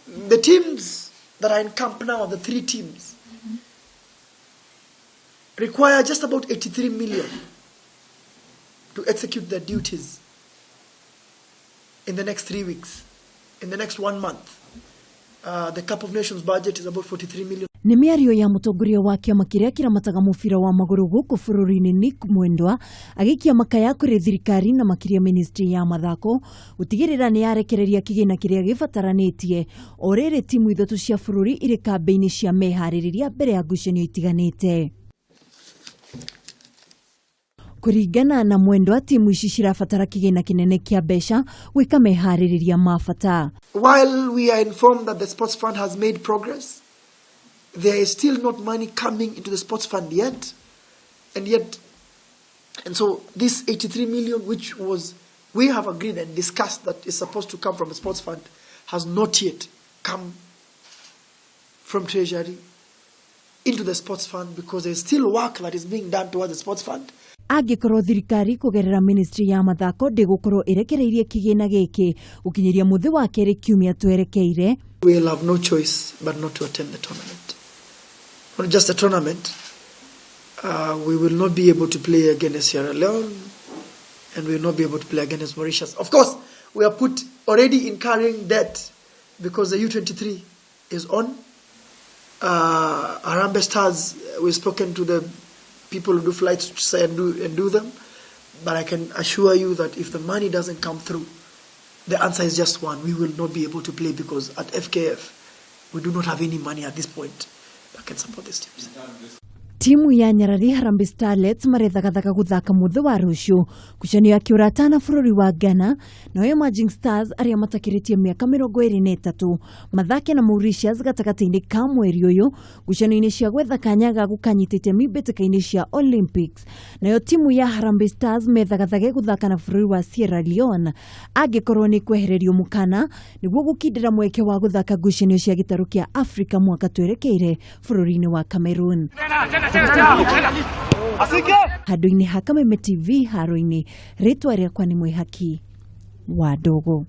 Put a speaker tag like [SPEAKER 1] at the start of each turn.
[SPEAKER 1] The teams that are in camp now, the three teams, require just about 83 million to execute their duties in the next 3 weeks, in the next one month. The Cup of Nations budget is about 43 million.
[SPEAKER 2] Nĩ mĩario ya mũtongoria wa kĩama kĩrĩa kĩramataga mũbira wa magũrũ gũkũ bũrũri-inĩ Nick Mwendwa, agĩikia makaya kũrĩ thirikari na makĩria ministry ya mathako gũtigĩrĩra nĩ yarekereria kĩgĩna kĩrĩa gĩbataranĩtie o rĩrĩ timu ithatũ cia bũrũri irĩ kambĩ-inĩ cia meharĩrĩria mbere ya ngucanio itiganĩte. Kũringana na Mwendwa, timu ici cirabatara kĩgĩna kĩnene kĩa mbeca gwĩka meharĩrĩria ma bata.
[SPEAKER 1] While we are informed that the sports fund has made progress, there is still not money coming into the sports fund yet. And so this 83 million, which was, we have agreed and discussed that is supposed to come from the sports fund, has not yet come from Treasury into the sports fund because there's still work that is being done towards the sports fund.
[SPEAKER 2] Angĩkorwo thirikari kũgerera ministry ya mathako ndĩgũkorwo ĩrekereirie kĩgĩna gĩkĩ gũkinyĩria mũthĩ wa kerĩ kiumia twerekeire,
[SPEAKER 1] We'll have no choice but not to attend the tournament. Not just the tournament, we will not be able to play against Sierra Leone and we will not be able to play against Mauritius. Of course, we are put already incurring debt because the U23 is on. Harambee Stars, we've spoken to the people who do flights to say and do them. But I can assure you that if the money doesn't come through, the answer is just one. We will not be able to play because at FKF, we do not have any money at this point that can support these teams.
[SPEAKER 2] Timu ya nyarari Harambee Starlets marethagathaga guthaka mũthĩ wa rũciũ ngucanio ya kĩũrata na bũrũri wa Ghana, nayo Emerging Stars arĩa matakĩrĩtie mĩaka 23 mathake na Mauritius gatagatĩ-inĩ ka mweri ũyũ ngucanio-inĩ cia gwetha kanya ga gũkanyita itemi mbĩtĩka-inĩ cia Olympics. Nayo timu ya Harambee Stars methagathage gũthaka na bũrũri wa Sierra Leone angĩkorwo nĩ kwehererio mũkana nĩguo gũkindĩra mweke wa gũthaka ngucanio cia gĩtarũ kĩa Afrika mwaka twerekeire bũrũri-inĩ wa Cameroon. Handũ-inĩ ha Kameme TV haro-inĩ, rĩtwa rĩakwa nĩ Mwĩhaki wa Ndogo.